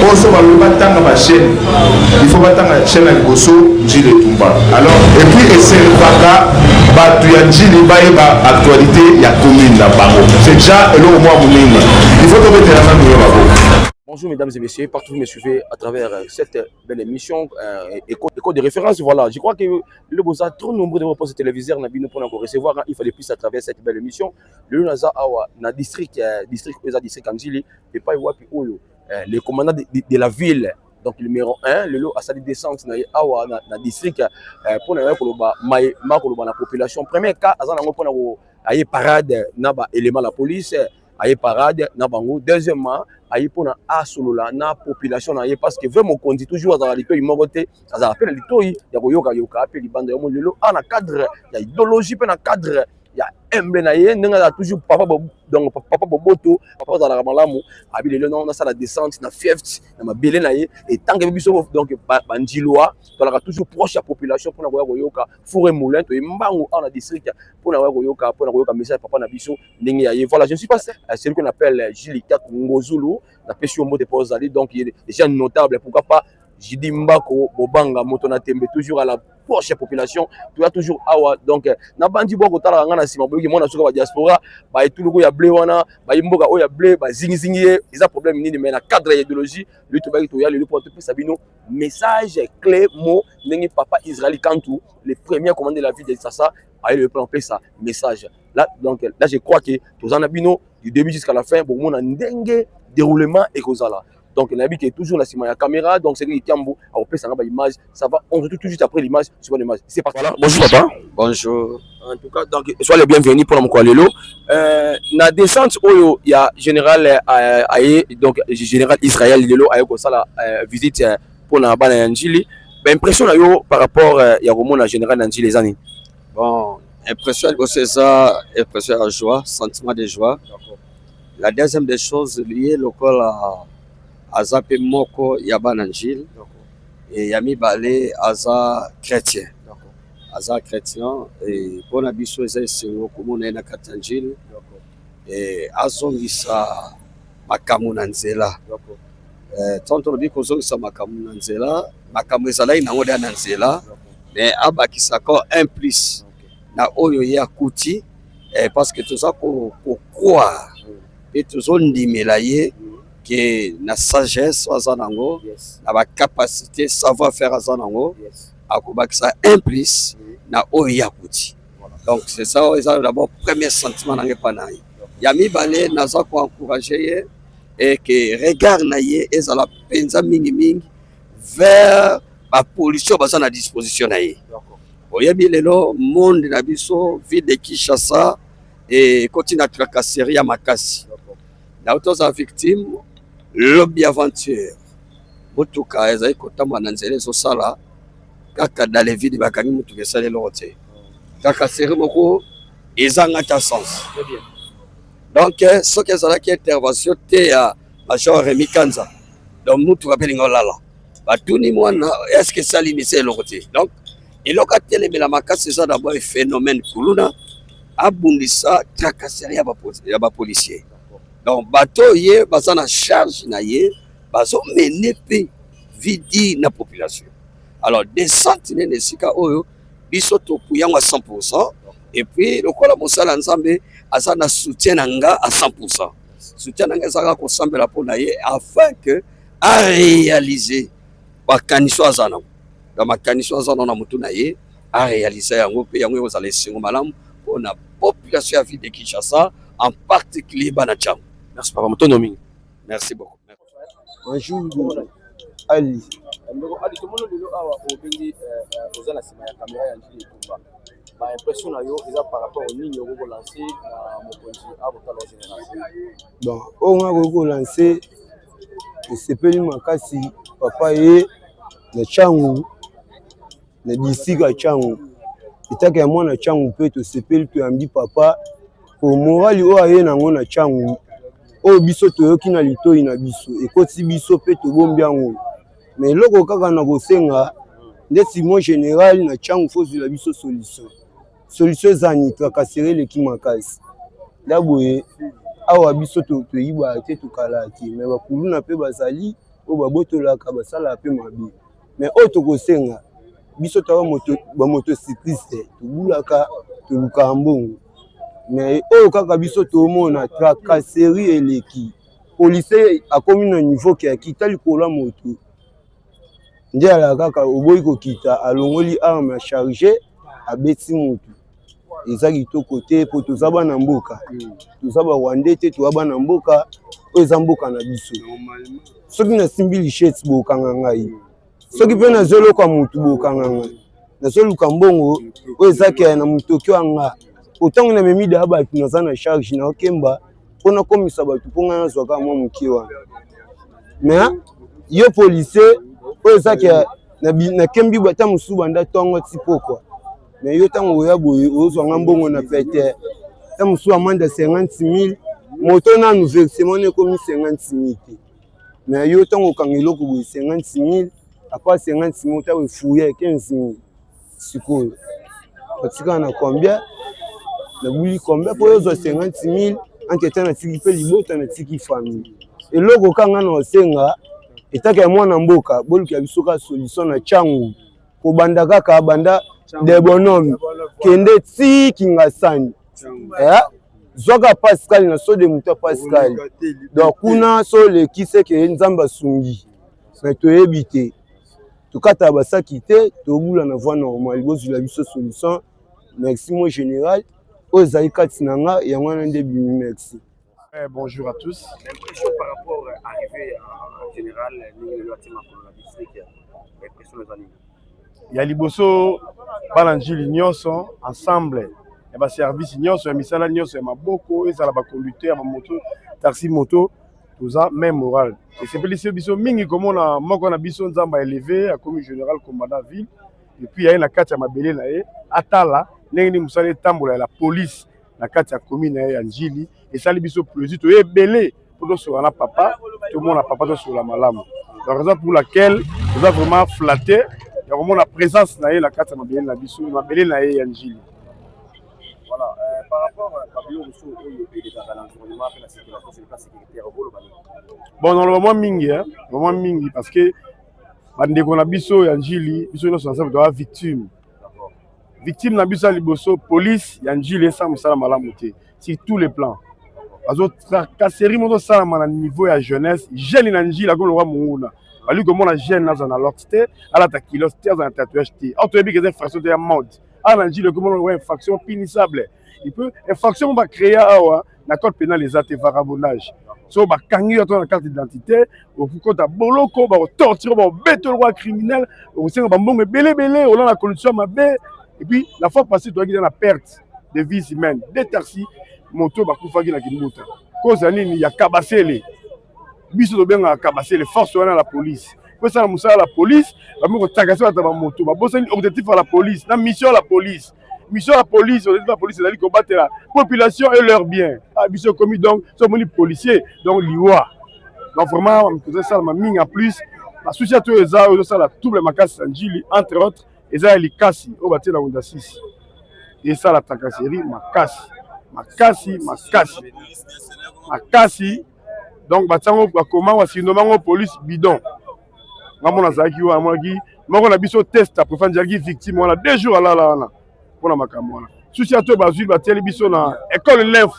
Oyo so balobi batanga ba chaîne, il faut batanga chaîne ya liboso Ndjili Etumba. Alors et puis eservaka bato ya Ndjili bayeba actualité ya commune na bango. C'est déjà eloko mwa monene. Il faut tobetela nanu yo maboko. Bonjour mesdames et messieurs, partout vous me suivez à travers cette belle émission écho de référence. Voilà, je crois que le boza trop nombreux de vos postes téléviseurs na bino pour recevoir, hein, il fallait plus à travers cette belle émission. Le naza awa na district eza district Ndjili epai wapi oyo le commandant de la ville, donc numéro 1, lelo asali descente na ye awa na district mpona ya koloba mai makoloba na population. Premier cas aza nango mpona aye parade na ba élément la police, aye parade na bango. Deuxièmement, aye mpona asolola na population na ye, parce que vrai mokonzi toujours azalaka litoi moko te, azalaka mpe na litoi ya koyokayoka mpe libanda. Yo lelo a na cadre ya idéologie mpe na cadre ya humble na ye, ndenge azala toujours papa, donc papa boboto, papa azalaka malamu. Abi lelo non, nasala descente na fief na mabele na ye etanke biso. Donc bandilwa tozalaka toujours proche ya population mpona koya koyoka four et moulin. Toye mbangu awa na district mpona koyoka message papa na biso ndenge ya ye. Voilà, je ne suis pas celui qu'on appelle Jules Kat Ngozulu. Napesi yo mbote mpo ozali donc déjà notable. Pourquoi pas Jidi Mbako Bobanga moto na tembe, toujours à la proche ya population. Toya toujours awa. Donc na bandi bwa kotalaka nga na nsima, boyoki mwana suka badiaspora baetuluku ya ble wana, bayi mboka oyo ya ble bazingizingi ye, eza problème nini? Mais na cadre ya idéologie lelo tobayaki, toya lelo mpo topesa bino message clé mo ndenge papa Israël Kantu, le premier commandant de la ville de Kinshasa, aye lelo mpona kopesa message là. Donc là, je crois que toza na bino du début jusqu'à la fin, bomona ndenge déroulement ekozala. Donc nayebi ke toujours na nsima ya caméra, donc c'est Kiambo akopesanga baimage. Ça va, on retrouve tout juste après l'image. Sur l'image, c'est parti. Voilà, bonjour papa. Bonjour. En tout cas, donc soyez les bienvenus pour la mokolo lelo na descente oyo ya général aye, donc général Israël lelo aye kosala visite mpona bana ya Njili. Baimpression na yo par rapport ya komona général na Njili eza nini? Bon, impression ya liboso eza impression ya joie, sentiment de joie. La deuxième des choses, ye lokola aza mpe moko ya bana Njili, e ya mibale aza chrétien, aza chrétien. E mpona biso eza esengo komona ye na kati ya Njili e azongisa makambo na nzela. Ntango tolobi kozongisa makambo na nzela, makambo ezalaki nango deya na nzela, mais abakisaka un plus na oyo ye akuti, parce que toza kocroire mpe tozondimela ye ke na sagesse oyo aza nango, na bacapacité, savoir faire aza nango, akobakisa un plus na oyo ye akuti. Donc c'est ça oyo eza d'abord premier sentiment na ngai epa na ye. Ya mibale, naza koencourager ye e ke regard na ye ezala mpenza mingimingi vers bapolicier oyo baza na disposition na ye. Oyebi, lelo monde na biso, ville de Kinshasa ekoti na tracasserie ya makasi. Nauti ozala victime lobi aventure, motuka ezali kotambola na nzela, ezosala kaka dans le vide, bakangi motuka, esali eloko te, tracasserie moko ezanga ta sens. Donc soki ezalaki intervention te ya major Remy Kanza, donc mutuka mpe elinga olala. Batuni mwana: est ce que esali nisi eloko te? Donc eloko atelemela makasi eza d'abord phénomène kuluna, abundisa tracasserie ya bapolicier. Donc bato oyo ye baza na charge na ye bazomene mpe vie dure na population. Alors descente nene esika oyo biso topuyi yango à 100. Et puis lokola mosala Nzambe, aza na soutien na nga à 100. Soutien na nga ezalaka kosambela mpo na ye afin que aréaliser bakaniso aza nango. Donc makaniso aza nango na motu na ye, aréaliser yango, mpe yango ekozala esengo malamu mpona population ya ville de Kinshasa, en particulier bana Tshangu. Merci papa, motondo mingi. Merci beaucoup. Bonjour Ali. Ndeko Ali, tomoni lelo awa obengi, oza na nsima ya caméra ya Njili Etumba. Baimpression na yo eza par rapport nini okoki kolancer na mokonzi akotala général? Bon, oyo nga koki kolancer, esepeli makasi papa ye na Tshangu, na district ya Tshangu, etaka ya mwana Tshangu, mpe tosepeli, toyambi papa po morali oyo aye nango na Tshangu, oyo biso toyoki na litoi na biso, ekoti biso mpe tobombi yango. Mais eloko kaka na kosenga ndeti mo général na Tshangu, faut ozwela biso solution. Solution eza nini? Tracasserie eleki makasi nda boye awa. Biso toyibaka te, tokalaka te, mais bakuluna mpe bazali. Oyo babotolaka basalaka mpe mabe. Mais oyo tokosenga biso toza ba motocycliste, tobulaka, tolukaka mbongo, mais oyo kaka biso tomona tracasserie eleki. Policier akomi na niveau ke akita likolo ya moto, nde alaka kaka oboyi kokita, alongoli arme a charge, abeti motu. Eza kitoko te, po toza bana mboka, toza ba rwandais te, toza bana mboka. Oyo eza mboka na biso. Soki nasimbi lichette, bokanga ngai. Soki mpe nazoluka motu, bokanga ngai. Nazoluka mbongo oyo eza ke na motoki wa nga. Otango namemi daa bato, naza na charge, naokemba mpo nakomisa bato, mpo ngai nazwaka mwa moke wana. Mais yo policier oyo eza ke nakembi ata mosusu banda ntongo ti pokwa, mais yo ntango oya boye, ozwanga mbongo na pete, ta mosusu amande ya 50 000, moto nanu versement na ekomi 50 000 te. Mais yo ntango okanga eloko boye 50 000, apart 50 000 ota efuye 15 000, sikoyo otikala na combien? Nabuli combien mpo ozwa 50 000? Entre temps natiki mpe libota, natiki famille. Eloko kanga na osenga etaka ya mwana mboka, bolukela biso kaka solution na Tshangu, kobanda kaka banda de Bonhomme, kende ti Kingasani, eh? Zwaka Pascal na so de moto Pascal, donc kuna so oleki seke Nzambe asungi. Mais toyebi te, tokataka basaki te, tobula na voie normale. Bozwila biso solution. Merci mo général. Oyo ezali kati na nga, yango wana nde bimi. Merci. Bonjour à tous. Impression par rapport à arrivée en général ndenge lelo atie makolo na district, impression eza nini? Ya liboso, bana Njili nyonso ensemble ya baservice nyonso, ya misala nyonso ya maboko, ezala baconducteur ya bamoto, taxi moto, toza même moral. Esepelisi biso mingi komona moko na biso Nzambe aélevé, akomi général commandant ville, et puis aye na kati ya mabele na ye, atala ndenge nini mosala etambola ya la police na kati ya commune na ye ya Njili. Esali biso plaisir. Toye ebele mpo tosola na papa, tomona papa, tosola malamu. La raison pour laquelle toza vraiment flatté ya komona présence na ye na kati ya mabele na biso, mabele na ye ya Njili. Voilà, par rapport à babiloko mosusu oyo elekaka na environnement mpe na circulation sur le plan sécuritaire, okoloba nini? Bon, naloba mwa mingi, mwa mingi, parce que bandeko na biso ya Njili, biso nyonso ensemble toza victime. Victime na biso ya liboso, police ya Njili esala mosala malamu te sur tous les plans. Bazotracasserie moko osalama na niveau ya jeunesse. Jeune na Njili akomi lokwa monguna. Balingi komona jeune aza na locks te, alata culotte te, aza na tatouage te. Or toyebi ke eza infraction te ya mode. Awa na Njili ekomona lokwa infraction punissable. Il peut infraction mo bacréa awa na code pénal eza te, vagabondage. So bakangi yo ata na carte d'identité, okokota boloko, bakotorture, bakobeta lokwa criminel, okosenga bambongo ebele ebele, ola na condition mabe. Et puis la fois passée toyaki na perte de vies humaines, deux taxi moto bakufaki na Kimbuta. Cause ya nini? Ya kabasele. Biso tobengaka kabasele force wana la police po esala mosala la police. Bami kotakase bato bamoto, babosani objectif ya la police na mission ya la police. Mission ya police, objectif ya police ezali kobatela population et leur bien. Ah, biso ekomi donc so omoni policier, donc liwa. Donc vraiment tozosalama mingi. En plus basusi ya to eza oyo ezosala trouble makasi ya Njili, entre autres eza ya likasi oyo batie na Wenda 6, esala tracasserie makasi makasi makasi makasi. Donc batiango, bakoma basindomango police bidon. Nga mona azalaki wana, amonaki moko na biso test préfet azalaki victime wana, 2 jours alala wana mpona makambo wana. Susi ya to bazwi, batieli biso na école lef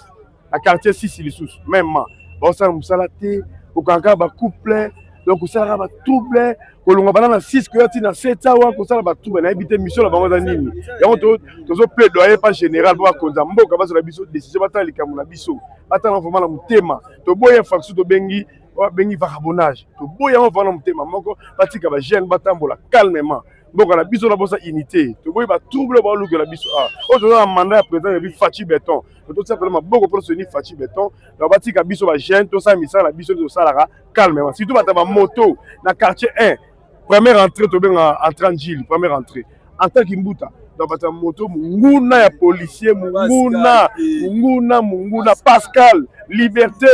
na quartier 6 lisusu même baosala mosala te, kokanga bacouple, donc kosalaka batrouble, kolonga bana na 6 koya ti na 7 awa, kosala batrouble. Nayebi te mission na bango eza nini. Yango tozo plaidoyer pa général mpo bakonza mboka bazala biso décision, batala likambo na biso, batala vraiment na motema. Toboyi infraction tobengi, babengi vagabondage, toboyi yango vraiment na motema moko. Batika bajeune batambola calmement. Mboka na biso na bosa unité, toboyi batrouble baolukela biso. Awa oyo toza na mandat ya président yebi Fatshi Béton, totia mpena maboko mpo tosoni Fatshi Béton. Donc batika biso bajeune tosala misala na biso nde tosalaka calmement, surtout bato ya bamoto na quartier 1, première entrée, tobenga entrée Njili, première entrée, en tant Kimbuta. Donc bato ya moto, monguna ya policier, monguna, monguna, monguna Pascal, Liberté.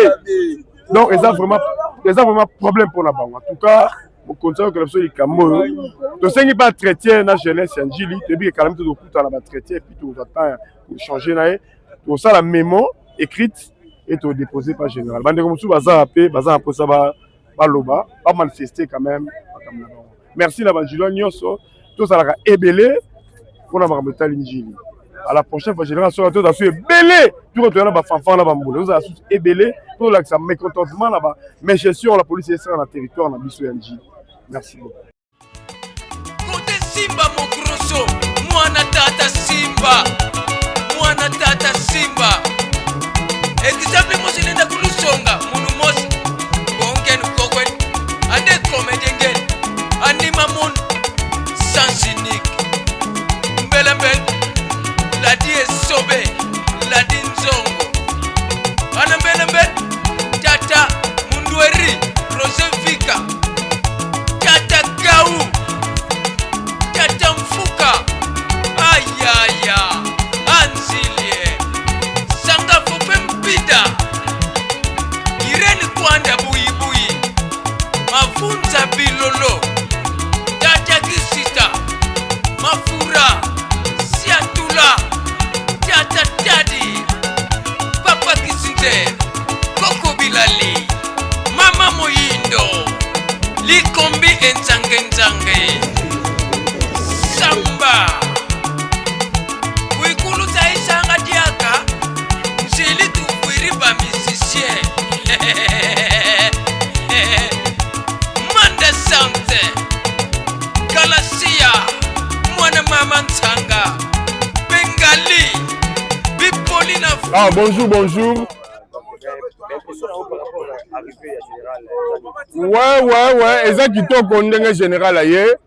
Donc eza vraiment problème mpona bango. En tout cas mokonzi ayokela biso likambo oyo. Tosengi baentretien na jeunesse ya Njili. Toyebi ekalami te, tokutana baentretien et puis tozwa temps ya kochange na ye, tosala mémo écrite et todépose pa général. Bandeko mosusu baza mpe baza na mposa. Baloba, ba manifester quand même makambo na bango. Merci na banjilois nyonso, tozalaka ebele mpona makambo etali Njili. À la prochaine fois, général soki tozala su ebele, tuka toya na bafanfan na bambula, tozala susu ebele mpo tolakisa mécontentement na ba mégestion la police esala na territoire na biso ya Njili. Merci beaucoup. Kote Simba Mokroso, mwana tata Simba, mwana tata Simba. Exemple mosi nenda kulusonga munu mosi kongen kokwen ande comédien ngen anima mun sans unique mbele mbele ladi esobe ladi nzongo ana mbele mbele tata mundweri Roger Vika tata Gau tata Mfuka ayaya anzilie sanga fope mpida Irene Kwanda buyibuyi mafunza bilolo tata Kisita mafura siatula tata Tadi papa Kisinze koko bilali mama moyindo likombi enzangenzange samba kuikulu taisanga diaka nzili tukwiri bamusicien manda sante galasia mwana mama ntsanga bengali bipoli na Ah, bonjour, bonjour. Ouais, eza kitoko ndenge général aye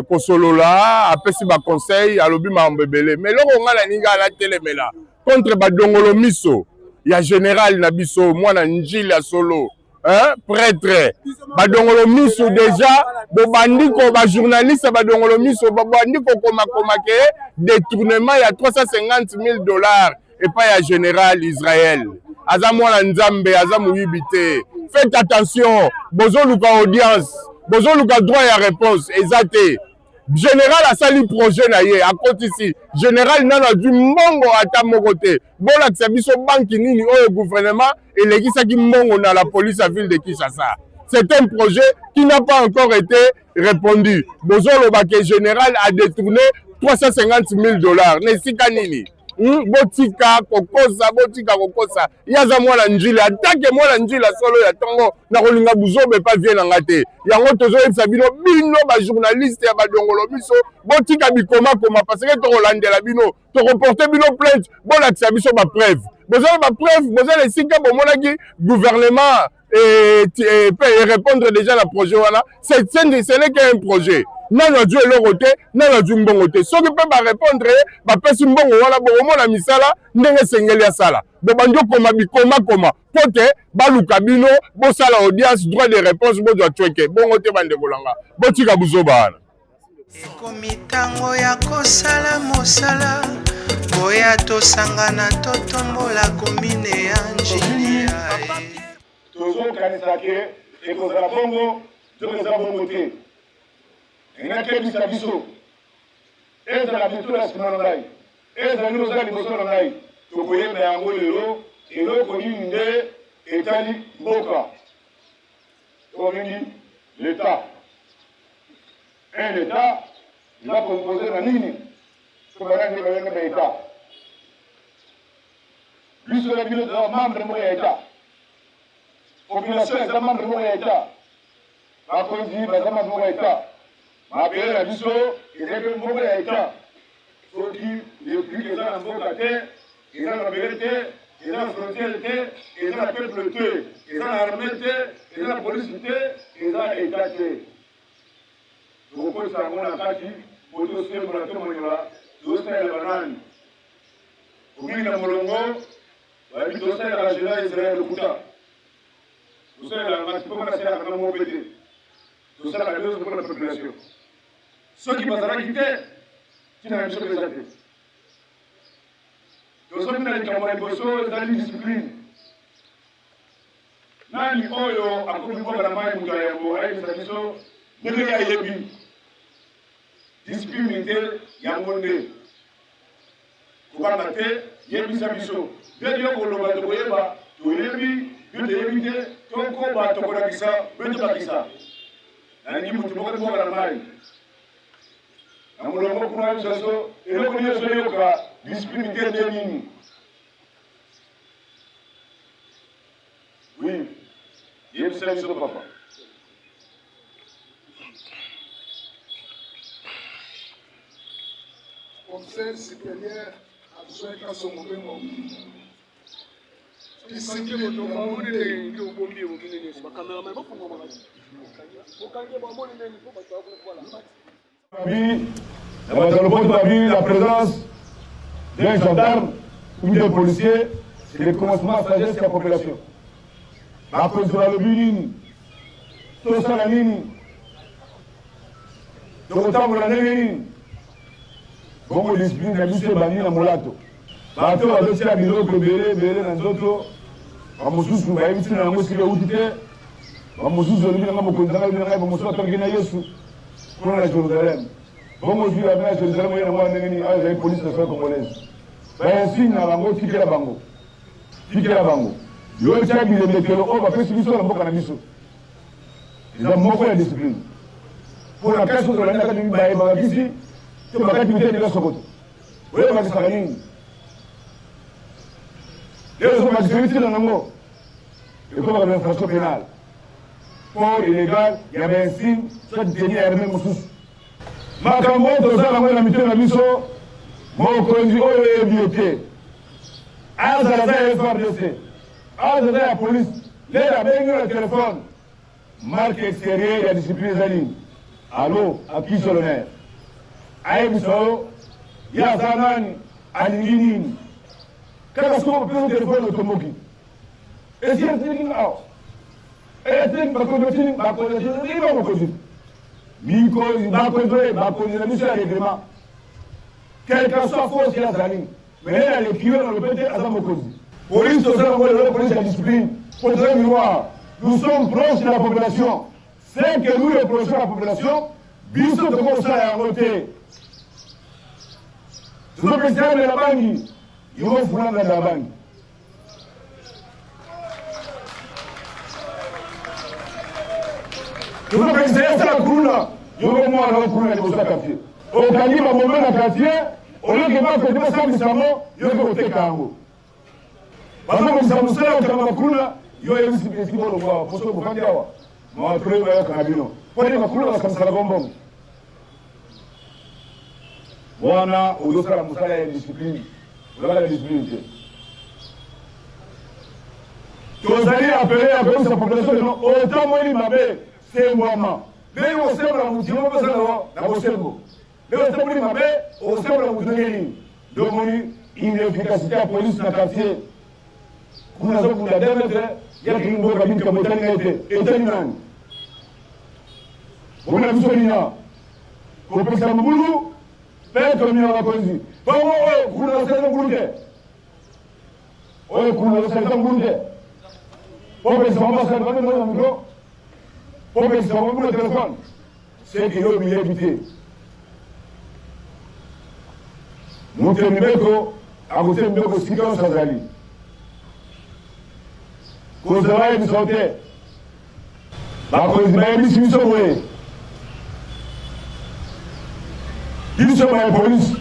kosolola, apesi baconseil, alobi makambo ebele. Mais eloko ngai naninga anatelemela contre badongolo miso ya général na biso, mwana Njili ya solo, hein, prêtre, badongolo miso déjà bobandi ko bajournaliste badongolo miso babandi kokomakoma ke détournement ya 350 000 $ epai ya général Israel. Aza mwana Nzambe, aza moyibi te. Faites attention, bozoluka audience, bozoluka droit ya réponse, eza te. Général asali projet na ye, akotisi. Général nano azwi mbongo ata moko te. Bolakisa biso banki nini oyo gouvernement elekisaki mbongo na la police ya ville de Kinshasa. C'est un projet qui n'a pas encore été répondu. Bozoloba ke général a détourné 350 000 $ na esika nini? Botika kokosa, botika kokosa. Ye aza mwana Njili, atake mwana Njili solo ya ntongo na kolinga buzoba epa vie na nga te. Yango tozoyebisa bino, bino bajournaliste ya badongolo biso, botika bikomakoma, parce que tokolandela bino, tokoporte bino plainte. Bolakisa biso bapreuve. Boza na bapreuve? Boza na esika bomonaki gouvernement et répondre déjà na projet wana? Ce n'est qu'un projet, nano azwi eloko te, nano azwi mbongo te. Soki mpe barépondre ye, bapesi mbongo wana, bokomona misala ndenge esengeli asala. Bobandi okoma bikomakoma mpo te baluka bino bosala audience, droit de réponse, bozwa tweke bongo te. Bandeko na nga, botika buzoba wana. Ekomi ntango ya kosala mosala, boya tosangana, totombola commune ya Njili. Tozokanisa ke ekozala bongo, soki eza bongo te, nakebisa biso, ezala biso na nsima na ngai, ezala nini oza liboso na ngai, tokoyeba yango lelo eloko nini nde etali mboka oyo babengi l'État. Un État eza composé na nini? So banani nde babenga ba État? Biso na bino toza membre moko ya État. Population eza membre moko ya État, bakonzi baza membre moko ya État, mabele na biso eza mpe moko ya État. Soki république eza na mboka te, eza na mabele te, eza na frontière te, eza na peuple te, eza na armée te, eza na police te, eza État te. Tokokotisa yango na kati po tosembola, tomonyola tozosalela banani. Omingi na molongo bayebi tosalelaka général Israel. Lokuta, tosalelaka ngati mpo nasalelaka nga moko mpe te, tosalaka nyonso mpona population. Soki bazalaki te, ntina na biso mpe eza te. Tozomi na likambo ya liboso, ezali discipline. Nani oyo akomi mboka na mai moto ya yambo ayebisa biso ndenge ye ayebi discipline te? Yango nde kobanga te, yebisa biso nde yo koloba, tokoyeba, toyebi. Bino toyebi te tokoba tokolakisa mpe tobakisa. Nalingi moto moko te bwaka na mai na molongo kuna biso biso eloko nyonso oyoka discipline te nde nini? Oui, yebisa biso papa. Commissaire supérieur adjoint Kasongo Bengo. Discipline ya munene. Na bato ya lopoto babi la présence d'un gendarme ou d'un policier, c'est le commencement ya sagesse ya population. Bakonzi balobi nini? Tosala nini? Tokotambola ndenge nini? Bongo discipline na biso ebandi na molato. Bato bazotia biloko ebele ebele na nzoto, bamosusu bayebi ntina yango esika euti te, bamosusu olobi na ngai mokonzi na ngai, olobi na ngai, bamosusu batomboki na Yesu kuna na Jerusalem. Bongo ozwi arme ya Jerusalem oye nango ndenge nini? Awa ezali police nationale congolaise. Ba insigne na bango tikela bango, tikela bango. Yo tia bilembetelo oyo bapesi biso na mboka na biso. Eza moko ya discipline. Mpo na kasi tolandi na kati baye babakisi to bakati biteni nyonso koto. Oyo bakisaka nini? Lelo ozobakisa ntina nango ekomaka na infraction pénale. Port illégal ya ba insigne soit tenue ya armée mosusu. Makambo oyo toza nango na mitema na biso, mokonzi oyo oyebi ye te, azala aza ya FARDC, azala aza ya police, lelo abengi yo na telefone, marque extérieure ya discipline eza nini? Allo, à qui j'ai l'honneur? Ayebisa yo ye aza nani, alingi nini? Kaka soki opesi telefone otomboki. Esi atiki nga awa. Etiki bakonzi batiki bakonzi batiki ba mokonzi. Mikonzi bakonzi oyo bakonzi na biso ya règlement. Quel que soit force ye azali, mais ye aleki yo na lopete aza mokonzi. Police toza nango lelo police ya discipline, po toza miroir. Nous sommes proches de la population. Ce que nous reprochons à la population, biso tokoki kosala yango te. Tozopesa ya bangi, yo fulanga ya bangi. Tozopekisa ye asala kuluna, yo moko mwana wa kuluna liboso ya quartier. Okangi babombe na quartier, oyoki bakoki basambisa yango, yo oke koteka yango. Bazobongisa mosala ya kokanga bakuluna, yo oyebisi esiki bolongwa awa, mpo soki bofandi awa, mawa trop bayokanga bino. Mpo nini bakuluna basambisaka bango mbongo? Wana ozosala mosala ya discipline, ozalaka na discipline te. Tozali apele ya koyebisa population lelo otamboli mabe, sembwama. Ndenge osembola motu yo moko ozala na bosembo. Ndenge otamboli mabe, okosembola motu ndenge nini? Nde omoni inefficacité ya police na quartier. Kuna azobunda 2 mètres, ye akingi mboka bini kambo etali ngai te. Etali nani? Bomona biso nini awa? Kopekisa mobulu mpe komina bakonzi. Bongo oyo kuna basalisa mobulu te. Oyo kuna basalisa mobulu te. Popekisa bango basali bango na micro. Popekisa bango na telefone. C'est que yo miyebi te. Moto ya mibeko akotia mibeko esika nyonso azali. Kozala bayebisa yo te. Bakonzi bayebisi biso boye, biso baye polisi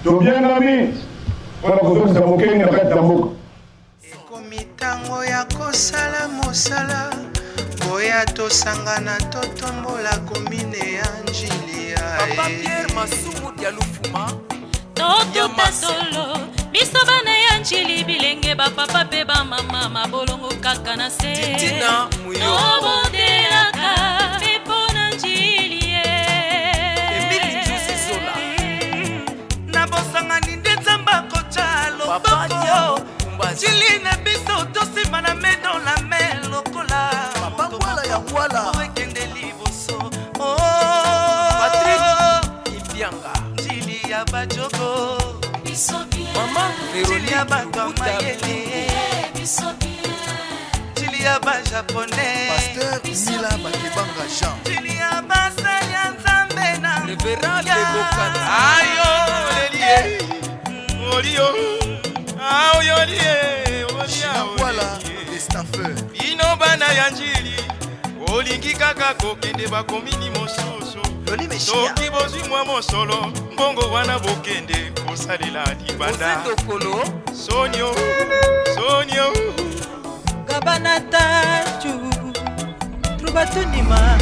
tobiangami mpo na kozongisa bokengi na kati ya mboka. Ekomi ntango ya kosala mosala, boya tosangana totombola komine ya Ndjili. Papa Pierre Masumu Dialufuma Totuta solo biso bana ya Ndjili, bilenge bapapa mpe bamama, mabolongo kaka na se, Titina Muyombo tobondelaka mpe mpo na Ndjili ye. Emile Nzuzi Zola Na bosangani nde Nzambe akotya Papa loboko. Diabo Kumbazi Njili na biso tosimba na main dans la main lokola Papa moto Ngwala ya moko Ngwala. po ekende liboso. Oh, Patrick Ibianga Njili ya bajogo, Maman Njili ya Véronique bato ya Lukuta mayele, Njili ya bajaponais, Pasteur Mila Bakebanga Jean. Njili ya basali ya Nzambe na Révérend nguya. Lebokati Ayo lelie, olio, ayo lie, Gina olia Ngwala. Christopher. Bino bana ya Njili, bolingi kaka kokende bakomini mosusu. Soki bozwi mwa mosolo, mbongo wana bokende kosalela libanda. Sonio, sonio. Gabana tatu, trubatunima.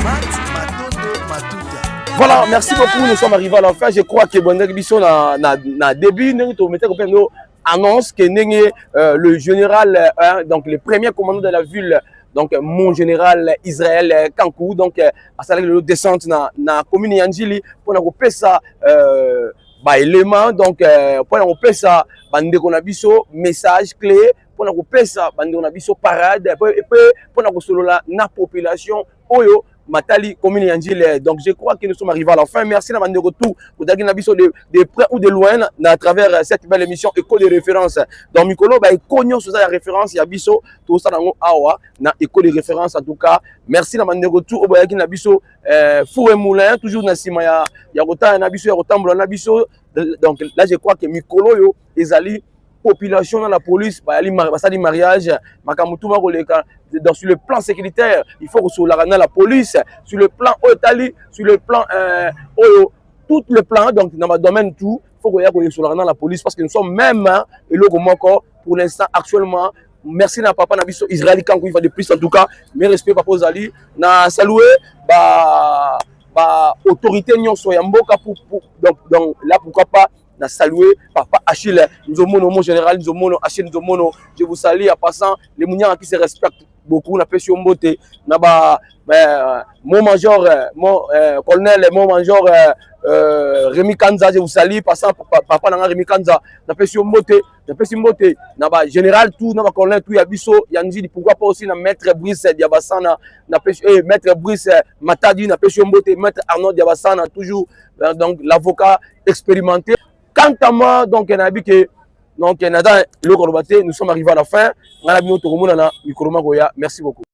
Mat Matondo Matuta. Voilà, merci beaucoup. Nous sommes arrivés à la fin. Je crois que Bondek Biso na, na, na début, nous avons annonce que ndenge le général, hein, donc le premier commandant de la ville, donc mon général Israël Kankou, donc asalaki lelo descente na commune ya Njili mpona kopesa baélément, donc mpona kopesa bandeko na biso message clé, mpona kopesa bandeko na biso parade, mpe mpona kosolola na population oyo matali commune ya Njili. Donc je crois que nous sommes arrivés à la fin. Merci na bandeko tout kozalaki na biso de près ou de loin na à travers cette belle émission Écho de référence. Donc mikolo ba écho nyonso eza ya référence ya biso, tosala yango awa na Écho de référence. En tout cas, merci na bandeko tout oyo boyaki na biso four et moulin, toujours na nsima ya kotala na biso, ya kotambola na biso. Donc là, je crois que mikolo oyo ezali population na la police bayali basali mariage, makambo tu bakoleka. Donc sur le plan sécuritaire, il faut kosololaka na la police sur le plan oyo etali, sur le plan oyo, tout le plan, donc na badomaine tout, faut koya koyesolaka na la police, parce que nous sommes même, hein, eloko moko pour l'instant actuellement. Merci na papa na biso Israël Kankou, il va de plus. En tout cas, mes respects, papa ozali na saluer ba autorité nyonso ya mboka pour donc là, pourquoi pas na saluer papa Achille Nzomono, mon général Nzomono, Achille Nzomono, je vous salue. En passant, les Mouniens qui se respectent beaucoup, na pesi mbote na ba mon major, mon colonel, mon major Rémi Kanza, je vous salue. Passant, papa nanga Rémi Kanza, na pesi mbote, na pesi mbote na ba général tout, na ba colonel tout ya biso ya Njili, pourquoi pas aussi na maître Brice Diabasana, na pesi maître Brice Matadi, na pesi mbote, maître Arnaud Diabasana toujours, donc l'avocat expérimenté. Quant à moi, donc nayebi ke donc naza eloko aloba te. Nous sommes arrivés à la fin. Ngai na bino tokomonana mikolo makoya. Merci beaucoup.